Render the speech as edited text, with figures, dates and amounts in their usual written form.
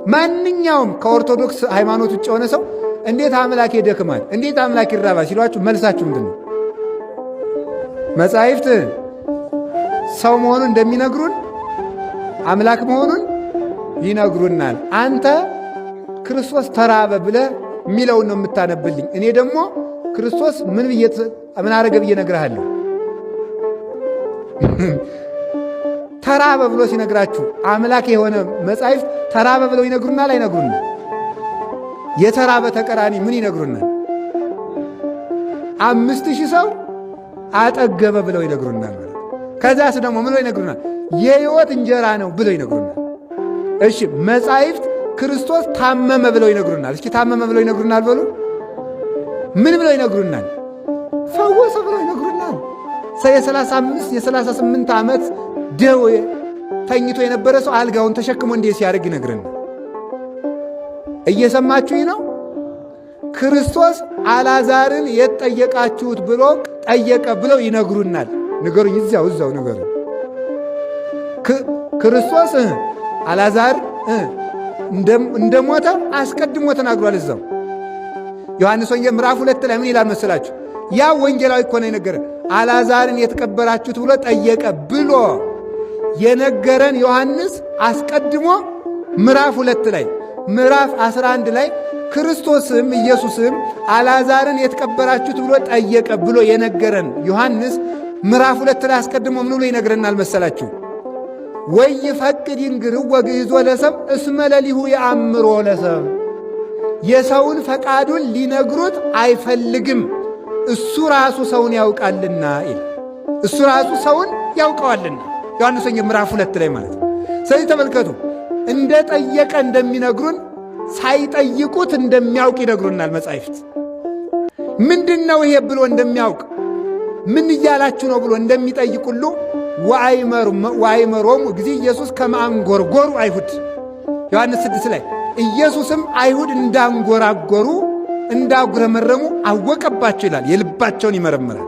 ማንኛውም ከኦርቶዶክስ ሃይማኖት ውጭ የሆነ ሰው እንዴት አምላክ ይደክማል፣ እንዴት አምላክ ይራባል ሲሏችሁ መልሳችሁ ምንድን ነው? መጻሕፍት ሰው መሆኑን እንደሚነግሩን አምላክ መሆኑን ይነግሩናል። አንተ ክርስቶስ ተራበ ብለህ የሚለውን ነው የምታነብልኝ። እኔ ደግሞ ክርስቶስ ምን ብዬ ምን አረገ ብዬ እነግርሃለሁ። ተራበ ብሎ ሲነግራችሁ አምላክ የሆነ መጻሕፍት ተራበ ብለው ይነግሩናል አይነግሩናል? የተራበ ተቃራኒ ምን ይነግሩናል? 5000 ሰው አጠገበ ብለው ይነግሩናል ማለት። ከዛስ ደግሞ ምን ብለው ይነግሩናል? የሕይወት እንጀራ ነው ብለው ይነግሩናል። እሺ፣ መጻሕፍት ክርስቶስ ታመመ ብለው ይነግሩናል። እስኪ ታመመ ብለው ይነግሩናል በሉ። ምን ብለው ይነግሩናል? ፈወሰ ብለው ይነግሩናል። የ35 የ38 ዓመት ደዌ ተኝቶ የነበረ ሰው አልጋውን ተሸክሞ እንዴት ሲያደርግ ይነግረናል። እየሰማችሁኝ ነው? ክርስቶስ አላዛርን የት ጠየቃችሁት ብሎ ጠየቀ ብለው ይነግሩናል። ንገሩኝ፣ እዚያው እዛው ንገሩኝ። ክርስቶስ አላዛር እንደሞተ አስቀድሞ ተናግሯል። እዛው ዮሐንስ ወንጌል ምዕራፍ 2 ላይ ምን ይላል መሰላችሁ? ያ ወንጌላዊ እኮ ነው የነገረን። አላዛርን የተቀበራችሁት ብሎ ጠየቀ ብሎ የነገረን ዮሐንስ አስቀድሞ ምዕራፍ 2 ላይ፣ ምዕራፍ 11 ላይ ክርስቶስም ኢየሱስም አላዛርን የተቀበራችሁት ብሎ ጠየቀ ብሎ የነገረን ዮሐንስ ምዕራፍ 2 ላይ አስቀድሞ ምን ብሎ ይነግረናል መሰላችሁ? ወኢይፈቅድ ይንግርዎ ግዕዞ ለሰብእ እስመ ለሊሁ የአምሮ ለሰብእ፣ የሰውን ፈቃዱን ሊነግሩት አይፈልግም፣ እሱ ራሱ ሰውን ያውቃልና ይላል። እሱ ራሱ ሰውን ያውቀዋልና ዮሐንስ ወንጌል ምዕራፍ 2 ላይ ማለት ነው። ስለዚህ ተመልከቱ፣ እንደ ጠየቀ እንደሚነግሩን ሳይጠይቁት እንደሚያውቅ ይነግሩናል መጻሕፍት። ምንድን ነው ይሄ ብሎ እንደሚያውቅ፣ ምን እያላችሁ ነው ብሎ እንደሚጠይቅ ሁሉ ወአእመሮሙ እግዚእ ኢየሱስ ከመ አንጎርጎሩ አይሁድ፣ ዮሐንስ 6 ላይ ኢየሱስም አይሁድ እንዳንጎራጎሩ እንዳጉረመረሙ አወቀባቸው ይላል። የልባቸውን ይመረምራል።